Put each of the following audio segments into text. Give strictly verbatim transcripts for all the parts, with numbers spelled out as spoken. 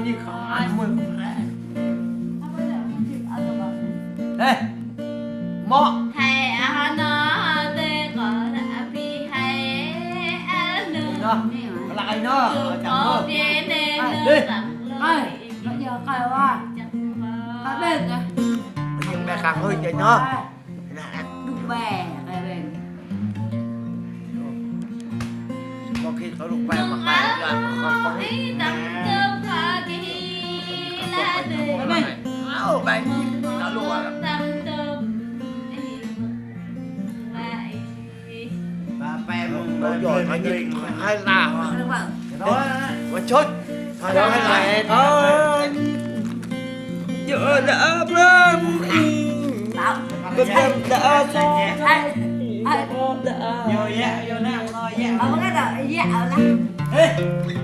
Ih, khă ăn mui. Ê, mŏ. Hai ano tê kơ na api hai ano. Nó, lăi nó, tu chăm kơ mơ. Pie nê. Ê, nơ tăng lơ. Ê, nó giờ cay quá. Chăm kơ mơ. Cay bên kìa. Ih, mẹ khăng hơi kìa nó. Ê. Đục bè, cay bên. Có khi có đục bè mà cay lắm, không có. Ơ, bè, tao lùa lắm. Ba pe mông. Ôi giời, hai nghìn hai mươi ba hả? Ơ, ơ. Ôi, chết. Hai nghìn hai mươi ba. Ơ. Giờ đã bơm. Bơm đã bơm. Hai, hai. Giờ dạ, giờ nè, rồi dạ. Ơ, cái đó, dạ, ở đó. Ê.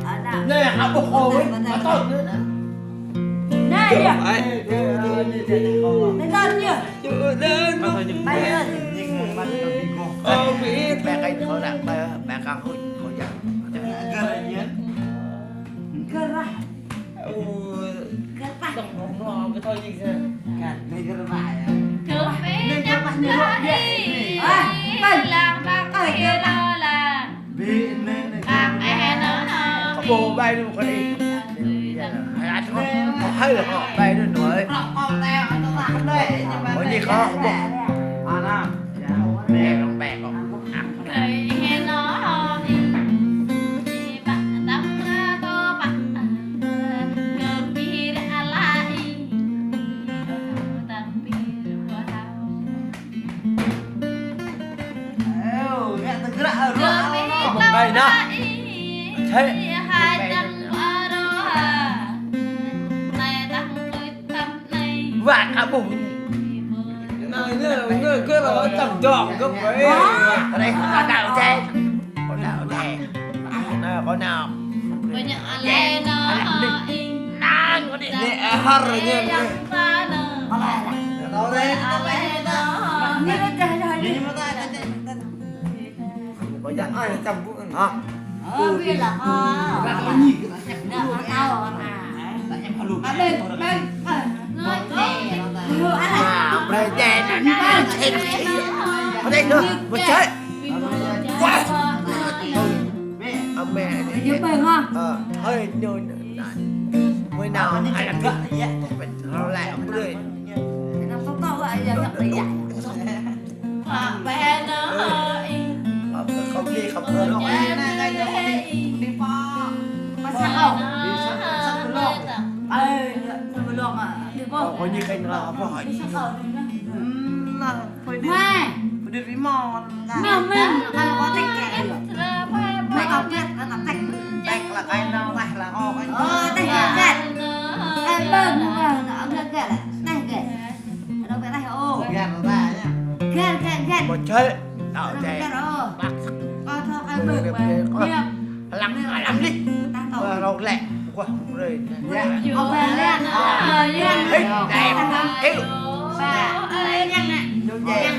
Ở đó. Nè, hả, bộ hồ ấy. Ở đó. Ở đó. Nè, dạ. Ê, ê, ê, ê, ê, ê, ê. Nè, nè, dạ. Ơ, ơ. Ơ, ơ. Mẹ cái thở nặng, mẹ, mẹ càng hơi, hơi già. Gơ ra. Ơ, gơ ra. Đồng hồ nó cái thôi gì kìa. Gơ ra. Gơ ra. Ơ, ơ. Ơ, ơ. Kâo ƀu bai lu kơ ih. Hơi là họ bai lu nổi. Có gì khó không? Ơ, nè. Ơ, nè. Ơ, nè. Ơ, ngă tơgră ruă. Một cây nữa. Thế. Vả cả bụng. Nơi, nơi, nơi, cứ là tầm giọng gấp với. Ở đây, có đạo thế. Có đạo thế. Nè, có nao. Nè, hơr nè. Có dặn ai chăm bố. Hả? Ơ, biết là, ờ. Nè, con tao, à. Ở đây, đây, ờ. Ngồi đây. À, đây, đây, đây, đây, đây. Ở đây nữa, một trái. Quá. Ông mẹ. Ở dưới bên ha. Ờ, hơi nhô. Mới nào ai làm gấp. Nó lại ông tươi. Nó có câu gọi là giọng là giọng. Không đi, không đi. Đi po. Đi po. Đi po. Ơ, đi po. Ơ, coi như kênh là po hỏi. Đi po. Ừm, là Mai. Bơ đưm ri mon. Mơ̆n, mơ̆n. Kalau kotek kayak gitu. Mai kotek, kotek. Tek lah kayak nau, teh lah, oh, kayak. Ơ, teh gĕt. Ơ, bơ̆n, bơ̆n, ơ, gĕt, gĕt. Teh gĕt. Ada teh, oh. Gĕt lah ya. Gĕt, gĕt, gĕt. Bơ čel. Tao teh. Gĕt, oh. Bak. Kơ thâo kơ bơ̆n, bơ̆n. Lăng, lăng đi. Ơ, rau lĕ. Wah, brơi. Ơ, ba lăng. Ơ, lăng. Hei, dai. Hei. Ba, ơ, lăng nè. Lăng, lăng.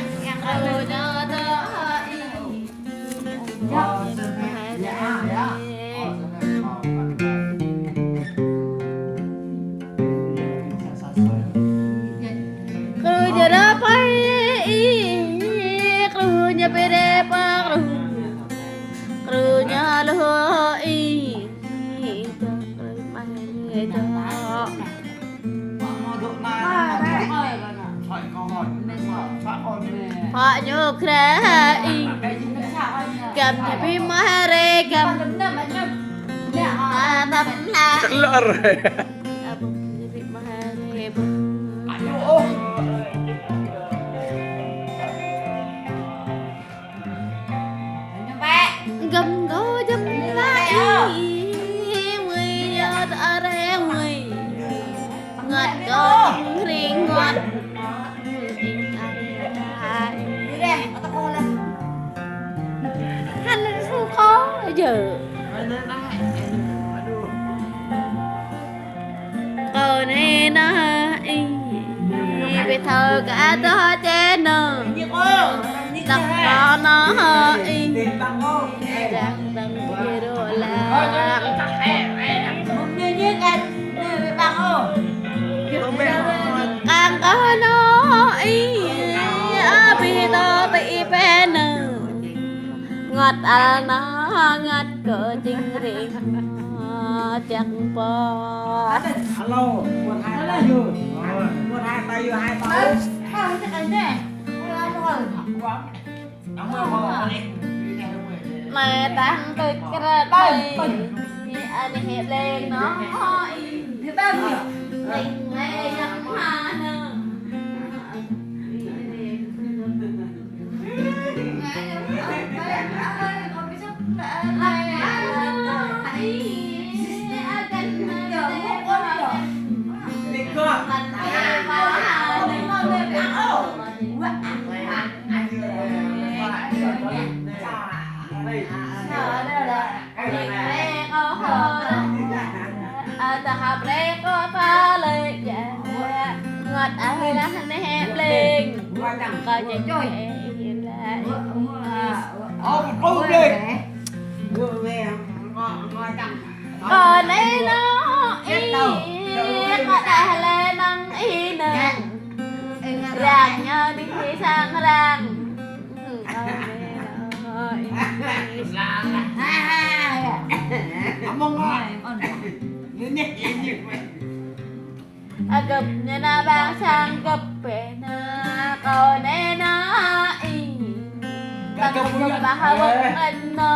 Kru jơra pai i, kru ña pere pa kru, kru ña lo i, kru mai do. Pă ñu kre i, găm ñu pi mă re găm. Lor. Găm gô jăm la i, wei yơt are wei. Ngăt gô ring ngăt. Hăn su kô jơ. Kâo nê nă i, ƀu thâo kơ adôh čê nơ. Tăk kâo nă i, dang dang ƀu rô lă. Ngăt al na ngăt kơ čing ring, tiak pô. Alo, một hai ba yơ. Một hai ba yơ, hai ba. Mẹ đang kơ kơ đây. Anai hĕ leng nô. Leng leng yang ma nơ. Ngăt ai lah neh bleng. Kơ čeng. Kơ nê nô ih, kơ đah lĕ năng ih nơ. Răng ñu đih sang răng. Kơ nê nô ih. Agăp ñu na bang sang găp pê na kơ nê nô ih. Tăng găp bah hawăk ân nô.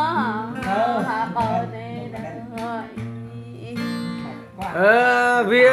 Kơ nê nô ih. Ơ, ƀiă.